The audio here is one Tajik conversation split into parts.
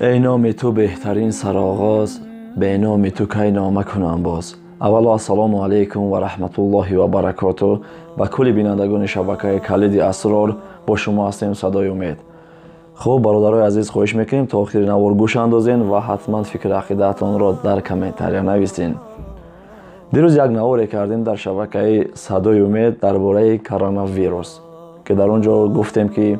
Эй номи ту беҳтарин сароғоз, бе номи ту кай нома кунам боз. Аввало ассалому алайкум ва раҳматуллоҳи ва баракоту. Ба кулли бинандагони шабакаи Калиди Асрор бо шумо ҳастем Садои Умед. Хуб, бародарои азиз, хоҳиш мекунем то охири навор гӯш андозен ва ҳатман фикри ақидаатонро дар комментария нависен. Дирӯз як наворе кардем дар шабакаи Садои Умед дар бораи коронавирус, ки дар он ҷо гуфтем, ки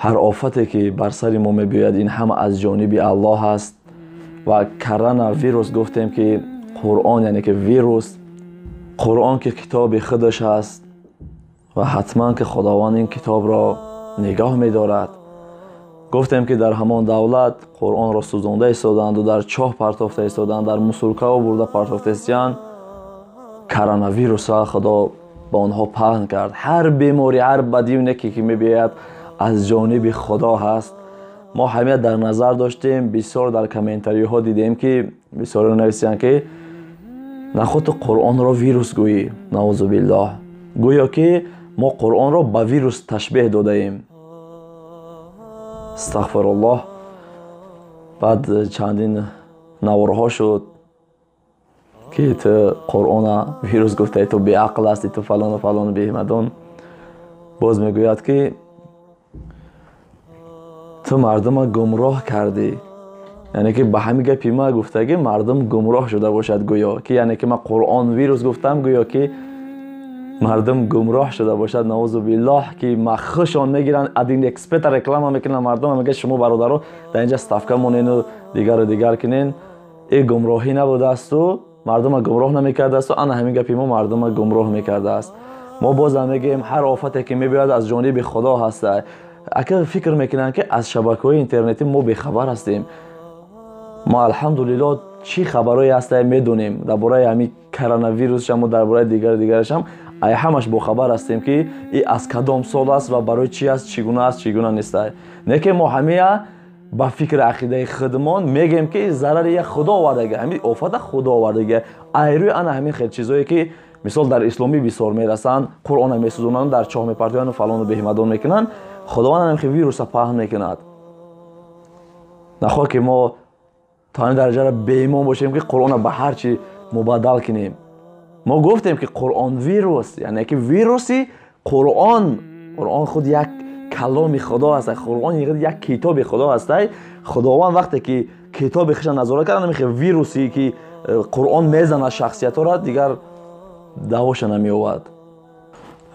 ҳар офате ки бар сари мо мебиёяд, ин ҳама аз ҷониби Аллоҳ аст. Ва коронавирус гуфтем, ки Қуръон, яъне ки вирус, Қуръон ки китоби худаш аст ва ҳатман ки Худованд ин китобро нигоҳ медорад. Гуфтем, ки дар ҳамон давлат Қуръонро сӯзонда истоданду, дар чоҳ партофта истоданд, дар мусуркао бурда партофта истиянд. Коронавируса Худо ба онҳо паҳн кард. Ҳар беморӣ, ҳар бадию неке ки мебиёяд, аз ҷониби Худо ҳаст. Мо ҳамия дар назар доштем. Бисёр дар комментариҳо дидем, ки бисёре нависиянд, ки наход ту Қуръонро вирус гӯӣ, наузу биллоҳ. Гӯё ки мо Қуръонро ба вирус ташбеҳ додаем. Астағфируллоҳ. Баъд чандин наворҳо шуд, ки ту Қуръона вирус гуфтаи, ту беақл ҳастӣ, ту фалону фалону беҳмадон. Боз мегӯяд, ки ту мардума гумроҳ кардӣ, яъне ки ба ҳамин гапи ма гуфтагӣ мардум гумроҳ шуда бошад, гӯё ки яъне ки ман Қуръон вирус гуфтам, гӯё ки мардум гумроҳ шуда бошад, наузу биллоҳ, ки махушон мегиранд, один эксперта реклама мекунанд, мардум мегӯяд, шумо бародаро дар инҷа ставка монену дигару дигар кунен. Э, гумроҳӣ набудаасту, мардума гумроҳ намекардаасту, ана ҳамин гапи мо мардума гумроҳ мекардааст. Мо бозам мегӯем, ҳар офате ки мебиёяд, аз ҷониби Худо ҳаста. Ака фикр мекунанд, ки аз шабакаҳои интернетӣ мо бехабар ҳастем. Мо, алҳамдулиллоҳ, чӣ хабарое ҳастае медонем. Дар бораи ҳамин коронавирусшаму дар бораи дигару дигарашам ай ҳамаш бохабар ҳастем, ки и аз кадом сол аст ва барои чӣ аст, чӣ гуна аст, чӣ гуна нест. Не ки мо ҳамия ба фикри ақидаи худмон мегӯем, ки зарари як Худо овардага, ҳамин офата Худо овардага. Айрӯи ана ҳамин хел чизое, ки мисол дар исломӣ бисёр мерасанд, Қуръона месӯзонанд, дар чоҳ мепартоянд, фалону беҳмадон мекунанд, Худованд ҳамин вируса паҳн мекунад. Нахоҳ ки мо то ҳамин дараҷаро беимон бошем, ки Қуръона ба ҳар чӣ мубаддал кунем. Мо гуфтем, ки Қуръон вирус, яъне ки вируси Қуръон. Қуръон худ як каломи Худо аст, Қуръон як китоби Худо аст. Худованд вақте ки китоби худша назора кард, ҳамин вирусе ки Қуръон мезанад шахсиятҳоро, дигар давоша намеёбад.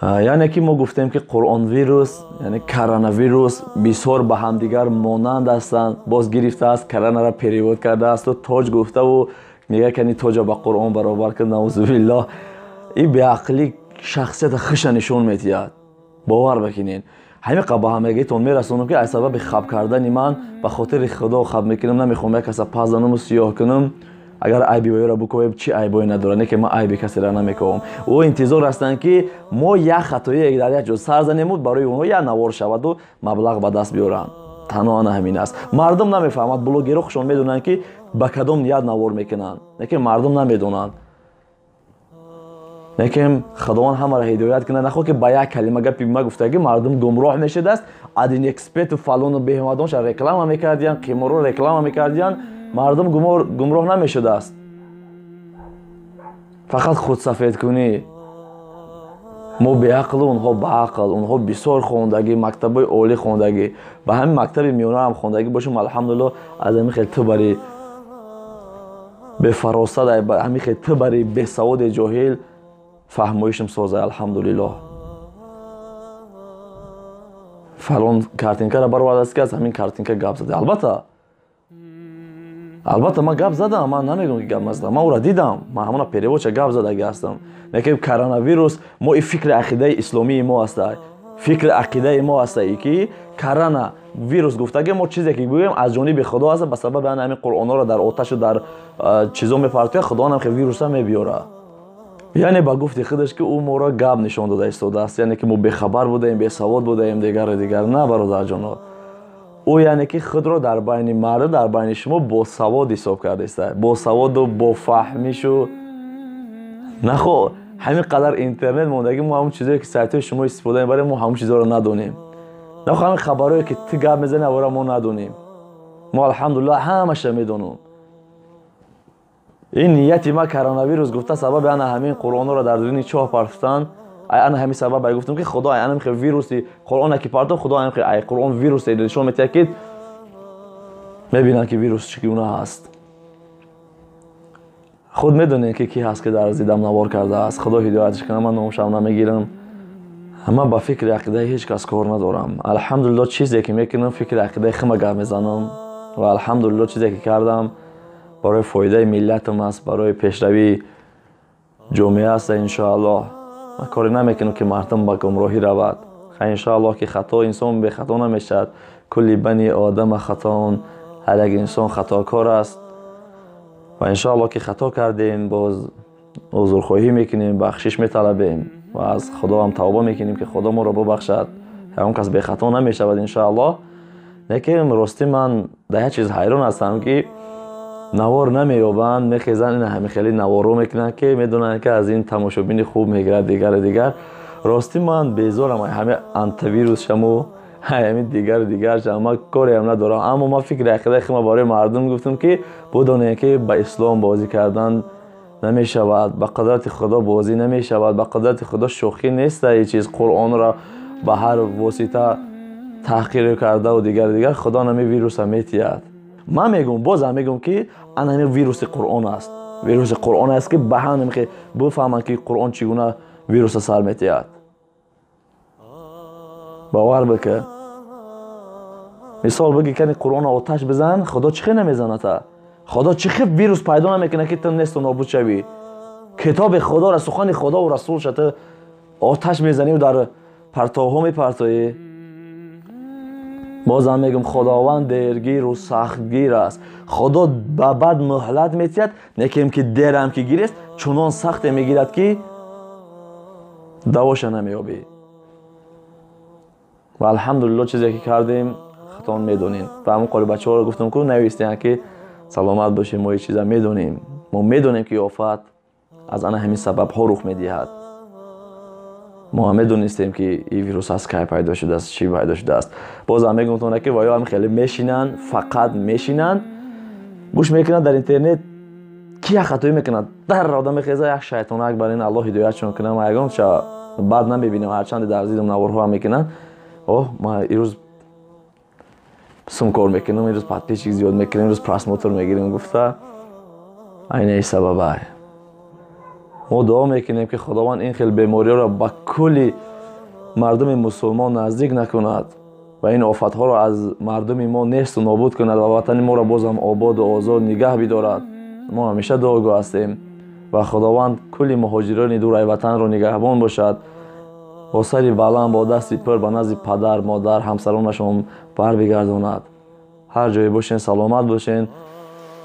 Яъне ки мо гуфтем, ки Қуръон вирус, яъне коронавирус бисёр ба ҳамдигар монанд ҳастанд. Боз гирифтааст, коронара перевод кардаасту тоҷ гуфтаву мегӯяд, ки тоҷа ба Қуръон баробар кард, наузубиллоҳ. Ин беақлӣ шахсията хуша нишон медиҳад. Бовар бикунед, ҳамин қа ба ҳамагитон мерасонам, ки аз сабаби хаб кардани ман, ба хотири Худо хаб мекунам, намехоҳам як каса пас занаму сиёҳ кунам. Агар айби ваёро бикобем, чӣ айбое надорад? Не ки ман айби касеро намекобам. Ӯ интизор ҳастанд, ки мо як хатоие дар як ҷо сар занему, барои онҳо як навор шаваду маблағ ба даст биёранд. Танҳо ана ҳамин аст. Мардум намефаҳмад. Блогерҳо хушон медонанд, ки ба кадом ният навор мекунанд, лекин мардум намедонанд. Лекин Худованд ҳамаро ҳидоят кунад. Нахоҳ ки ба як калима гапи ма гуфтагӣ мардум гумроҳ мешудааст. Один эксперту фалону беҳмадонша реклама мекардиянд, қиморро реклама мекардиянд, мардум гумроҳ намешудааст. Фақат худсафедкунӣ. Мо беақлу, онҳо баақл. Онҳо бисёр хондагӣ, мактабҳои олӣ хондагӣ. Ба ҳамин мактаби миёнаам хондагӣ бошем, алҳамдулилло, аз ҳамин хел ту бари бефаросат, ҳамин хел ту бари бесаводи ҷоҳил фаҳмоишам соза, алҳамдулиллоҳ. Фалон картинкаро баровардааст, ки аз ҳамин картинка гап зада. Албатта, албатта, ман гап задам, ман намегӯям, ки гап назадам. Ман ӯро дидам, ман ҳамона переводча гап задаги ҳастам. Лекин коронавирус мо и фикри ақидаи исломии мо аста, фикри ақидаи мо аста, ки корона вирус гуфтаги мо чизе ки гӯем, аз ҷониби Худо аст. Ба сабаби ана ҳамин Қуръонҳоро дар оташу дар чизо мепартояд, Худованд ҳам вируса мебиёрад. Яъне ба гуфти худаш, ки ӯ моро гап нишон дода истодааст, яъне ки мо бехабар будаем, бесавод будаем, дигару дигар. На, бародарҷоно, ӯ яъне ки худро дар байни мардум, дар байни шумо босавод ҳисоб кардааст, босаводу бофаҳмишу. Нахо ҳамин қадар интернет мондагӣ, мо ҳамон чизое ки сайтҳои шумо истифода мебарем, мо ҳамон чизҳоро надонем. Нахо ҳамин хабарое ки ту гап мезанӣ, аввала мо надонем. Мо алҳамдулиллоҳ ҳамаша медонам. Ин нияти ма коронавирус гуфта сабаби ана ҳамин қуръонро дар дини чоҳ партофтан, ай ана ҳамин сабаб ай гуфтам ки худо ай ана вируси қуръона ки партофт, худо ай қуръон вирусе нишон метиҳад ки мебинанд ки вирус чӣ гуна ҳаст. Худ медонем ки кӣ ҳаст ки дар зидам навор кардааст. Худо ҳидоятш кунад, ман номшам намегирам. Ман ба фикри ақидаи ҳеҷ кас кор надорам. Алҳамдулиллоҳ чизе ки мекунам фикри ақидаи худма гап мезанам ва алҳамдулиллоҳ чизе ки кардам барои фоидаи миллатам аст, барои пешравии ҷомеа аст иншоаллоҳ. Ман коре намекунам ки мардум ба гумроҳӣ равад. Иншоаллоҳ ки хато инсон бехато намешавад. Кулли бани одама хатоун, ҳар як инсон хатокор аст ва иншоаллоҳ ки хато кардем боз узрхоҳӣ мекунем, бахшиш металабем ва аз худо ҳам тавба мекунем ки худо моро бубахшад. Ягон кас бехато намешавад иншоаллоҳ. Лекин ростӣ ман дар як чиз ҳайрон ҳастам ки навор намеёбанд, мехезанд ин ҳами хеле наворо мекунанд ки медонанд ки аз ин тамошобини хуб мегирад дигару дигар. Ростӣ ман безорам ҳами антивирус шаму ҳами дигару дигар шам, ман кореам надорам. Аммо ман фикри ақидаи худма барои мардум гуфтам ки бидонед ки ба ислом бозӣ кардан намешавад, ба қудрати худо бозӣ намешавад, ба қудрати худо шӯхӣ нест ин чиз. Қуръонро ба ҳар восита таҳқир кардаву дигару дигар худо нами вируса метиҳад. Ман мегӯм, бозам мегӯм ки ана ҳамин вируси қуръон аст. Вируси қуръон аст ки ба ҳам бифаҳманд ки қуръон чӣ гуна вируса сар метиҳад. Бовар бикун. Мисол бигӣ кани қуръонро оташ бизан, худо чӣ хел намезаната? Худо чӣ хел вирус пайдо намекунад ки ту несту нобуд шавӣ? Китоби худоро, сухани худову расулша ту оташ мезаниву дар партовҳо мепартоӣ. Бозам мегӯм худованд дергиру сахтгир аст. Худо ба бад муҳлат метиҳад, некем ки дерам ки гирест, чунон сахте мегирад ки давоша намеёбӣ. Ва алҳамдулиллоҳ чизе ки кардем худтон медонем. Ва ҳамон қори бачаҳоро гуфтам ку навистиянд ки саломат бошем, мо ин чиза медонем. Мо медонем ки офат аз ана ҳамин сабабҳо рух медиҳад. Мо ҳам медонистем ки ин вирус аз кай пайдо шудааст, чӣ пайдо шудааст. Бозам мегӯм тона ки ваё ҳам хеле мешинанд, фақат мешинанд, гӯш мекунанд дар интернет, ки як хатоӣ мекунад, дар одам мехеза як шайтонак бар ин аллоҳ ҳидоятшон кунад. Ман ягон ча бад намебинам, ҳарчанде дар зидам наворҳо ҳам мекунанд. Оҳ, ман ирӯз сум кор мекунам, ирӯз подписчик зиёд мекунам, ирӯз просмотр мегирем гуфта. Айнаи сабабай. Мо дуо мекунем ки худованд ин хел бемориҳоро ба кулли мардуми мусулмон наздик накунад ва ин офатҳоро аз мардуми мо несту нобуд кунад ва ватани моро бозам ободу озод нигаҳ бидорад. Мо ҳамеша дуогӯ ҳастем ва худованд кулли муҳоҷирони дураи ватанро нигаҳбон бошад. Бо сари баланд, бо дасти пур ба назди падар, модар, ҳамсаронашон барбигардонад. Ҳар ҷое бошен, саломат бошен.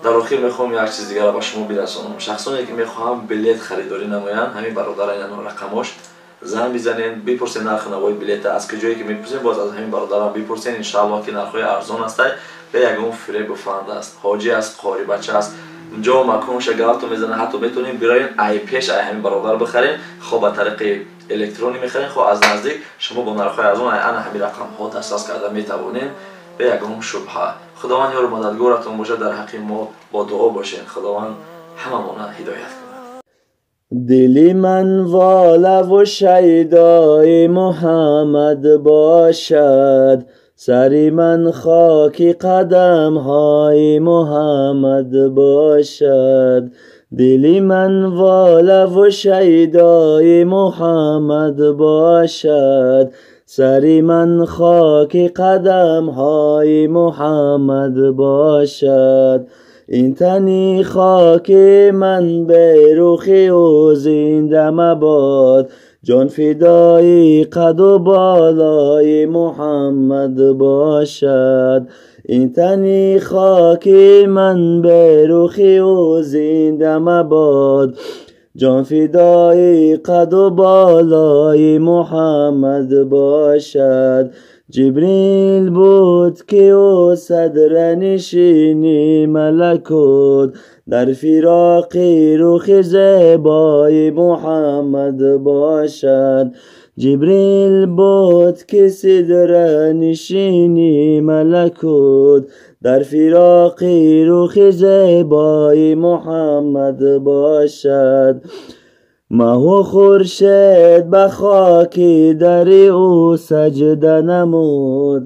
Дар охир мехоҳам як чиз дигарро ба шумо бирасонам. Шахсоне ки мехоҳанд билет харидорӣ намоянд, ҳамин бародарам ин рақамош занг бизанен, бипурсен нархи навои билета. Аз куҷое ки мепурсен, боз аз ҳамин бародарам бипурсен. Иншааллоҳ ки нархҳои арзон ҳастай, бе ягон фиребу фанд аст. Ҳоҷӣ аст, қорибача аст, ҷо маконша галто мезанад, ҳатто метавонем бироен ай пеш ай ҳамин бародар бихарен, хо ба тариқи электронӣ мехарен, хо аз наздик шумо бо нархҳои арзон ай ана ҳамин рақамҳо дастрас карда метавонен бе ягон шубҳа. Худованд ёру мададгоратон бошад, дар ҳаққи мо бо дуо бошед. Худованд ҳамамона ҳидоят кунад. Дили ман волаву шайдои Муҳаммад бошад, сари ман хоки қадамҳои Муҳаммад бошад. Дили ман волаву шайдои Муҳаммад бошад, сари ман хоки қадамҳои Муҳаммад бошад. Ин тани хоки ман берухи ӯ зинда мабод, ҷон фидои қаду болои Муҳаммад бошад. Ин тани хоки ман берухи ӯ зинда мабод, ҷон фидои қаду болои Муҳаммад бошад. Ҷибрил буд ки ӯ садранишини малакут, дар фироқи рухи зебои Муҳаммад бошад. Ҷибрил буд ки сидра нишини малакут дар фироқи рухи зебои Муҳаммад бошад. Маҳу хуршед ба хоки дари ӯ саҷда намуд.